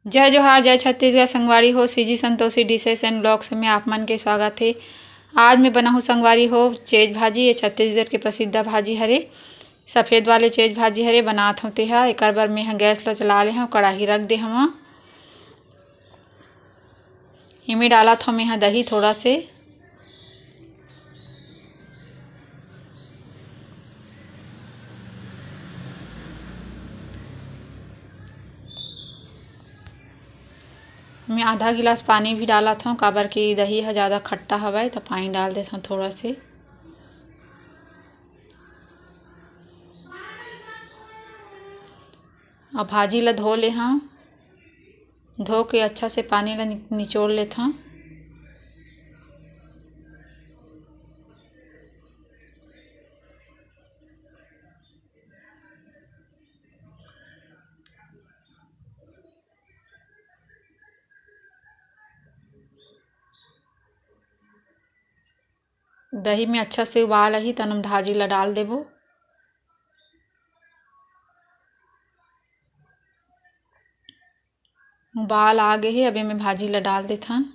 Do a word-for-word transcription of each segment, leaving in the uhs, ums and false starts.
जय जोहार, जय छत्तीसगढ़ संगवारी हो। CG Santoshi Dishes and Vlogs में आप मन के स्वागत हे। आज मैं बनाहूँ संगवारी हो चेज भाजी। ये छत्तीसगढ़ के प्रसिद्ध भाजी हरे। सफेद वाले चेज भाजी हरे बनात हौं तेहा। एकर बर मैं ह गैस ला चला ले हौं, कड़ाही रख दे हौं। एमे डालत हौं मैं ह दही थोड़ा से। मैं आधा गिलास पानी भी डालत हौं, काबर कि दही ह जादा खट्टा हवय, त पानी डाल देथौं थोड़ा से। अब भाजी ला धो ले हौं, धो के अच्छा से पानी ला नि-, निचोड़ लेथौं। दही में अच्छा से उबाल आही, तन हम भाजी ला डाल देबो। उबाल आ गे हे, अब एमे भाजी ला डाल देथन।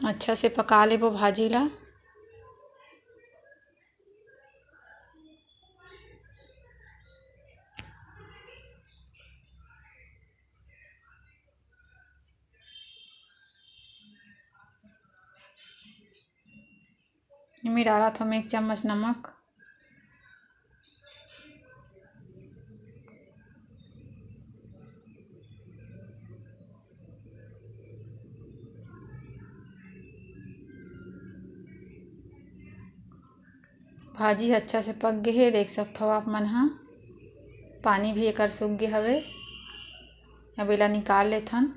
अच्छा से पका लेबो भाजी ला। एमे डालत हौं मैं एक चम्मच नमक। भाजी ह अच्छा से पक गे हे, देख सकथव आप मन ह। पानी भी एकर सूख गे हवे। अब एला निकाल लेथन।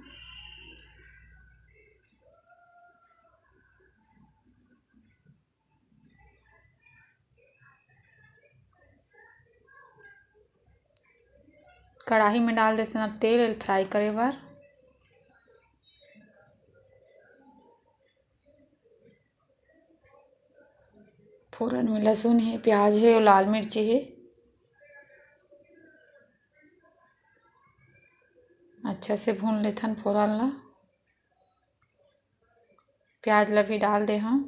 कढ़ाई में डाल देथन अब तेल, एल फ्राई करे बर। फोरन में लहसुन हे, प्याज हे अउ लाल मिर्ची हे। अच्छा से भून लेथन फोरन ला। प्याज ला भी डाल दे हौं।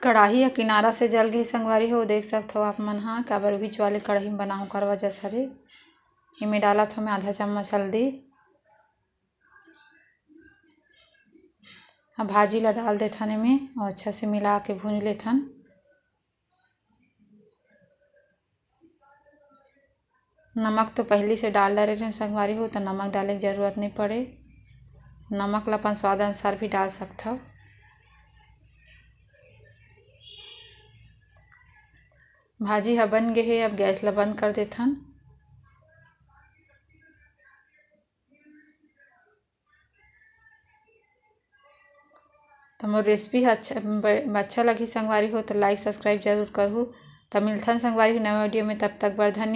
कढ़ाई ह किनारा से जल गे संगवारी हो, देख सकथव आप मन ह, काबर उहीच वाले कढ़ाई में बनाहूं ओकर वजह से हरे। एमे डालत हौं मैं आधा चम्मच हल्दी। अब भाजी ला डाल देथन एमे अउ अच्छा से मिला के भूंज लेथन। नमक तो पहिली से डाल डरे रहेन संगवारी हो, त नमक डाले के जरूरत नइ पड़े। नमक ला अपन स्वाद अनुसार भी डाल सकथव। भाजी ह बन गे हे, अब गैस ला बंद कर देथन। त मोर रेसिपी ह अच्छा, ब-, अच्छा लगही संगवारी हो, त लाइक सब्सक्राइब जरूर करहू। त मिलथन संगवारी हो नवा वीडियो में, तब तक बर धन्यवाद।